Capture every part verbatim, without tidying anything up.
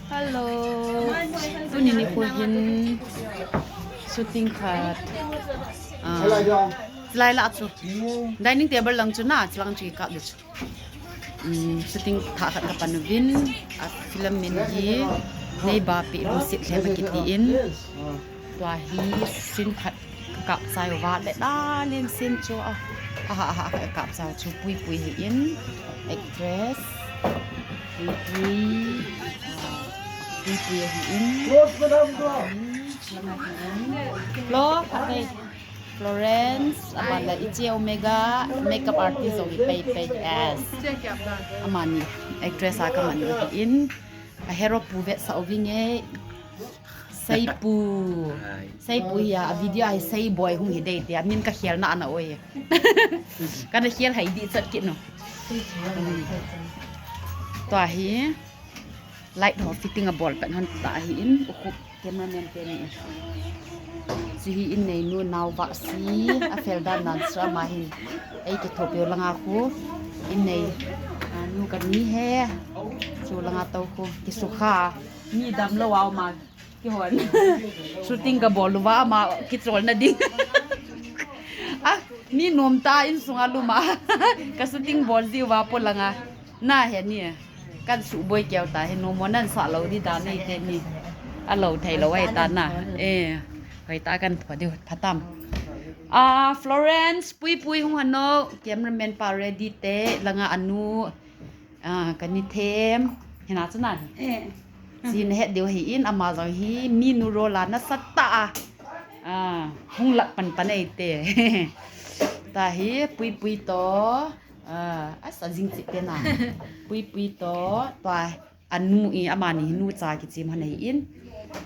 Hello. Tuni nikho hin shooting khat. Ah, chulai lah chu. Dining table lang chu na, chulang chu kikap ding chu. Um, shooting thah khat kapan uvin, a film min hi Neiba Pi Lungset Lhem akiti in. Tua hi scene khat kakap chai uva, le na len scene chu a, aha, aha, kakap chai chu Pui Pui hi in, actress Pui Pui, ah, Pui Pui hi in. Hello, okay. Florence, aban le iche Omega, makeup artist jong hi pei pei as. Amani actress a kaman u hi in. A hero pu vetsah uvinge. Seipu. Seipu hi a, a video a hi Seiboi hung hi dei tia, min kakhel na ana oi. Kana khel hai di chat kit no. Tua hi light ho fitting abol pen hon ta hi in, ukhup cameraman te ni. Chu hi in neinu Naovahsi, a fel dan dan sra ma hin. Ei kithopi u langa khu in nei, a, nu kani he. Chu langa tou khu kisukha. Mi damlou a um a, kihon. Shooting kabol uva ama kicholna ding. Ah, mi nomtah a insunga lum a ka shooting bol jiu va polanga. Na he ni. Kan suboi keu ta hi, nom mo nan sa lou di ta nei te ni. A lou thei lou ai ta na. Eh, hoi ta kan tho diu phatam. Ah, Florence, Pui Pui hung hano, cameraman pa ready te, langa anu, ah, kani them, hina chu nan. Eh. Chi na het diu hi in, ama jong hi, minu role a nasatah a. Ah, hung lak pan pan ei te. Ta hi, Pui Pui to, ah, asa jing chi te na. Pui Pui to, tua, anu i, amani hi nu cha kichim hon ahi in.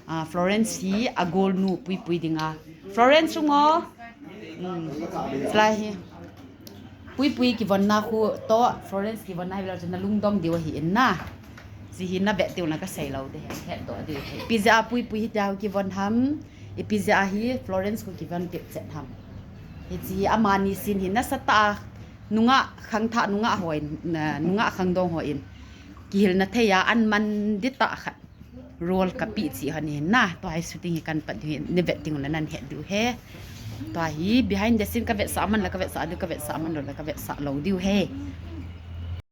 Ah, Florence hi agol nu Pui Pui dinga. Florence sungo. Hmm. Chulai hi. Pui Pui kivonna khu to Florence kivonna hi vela chu na lungdong diu ahi in na. Chi hi na vet diu na ka sei lou de, het doh diu. Ipi jeh a Pui Pui hi tia kivon ham. Ipi jeh a hi Florence khu kivon pep chet ham. Hichi hi amani scene hi nasatah a nungah khangthah, nungah hoi, na, nungah khangdong hoi in. Kihilna thei a an man di tah khat role kapeh chi hon in na, tua hi shooting hi kan pat diu hi, na vet ding u le nan het diu he. Tua hi behind the scene ka vetsah man le ka vetsah diu, ka vetsah man lou le ka vetsah lou diu he.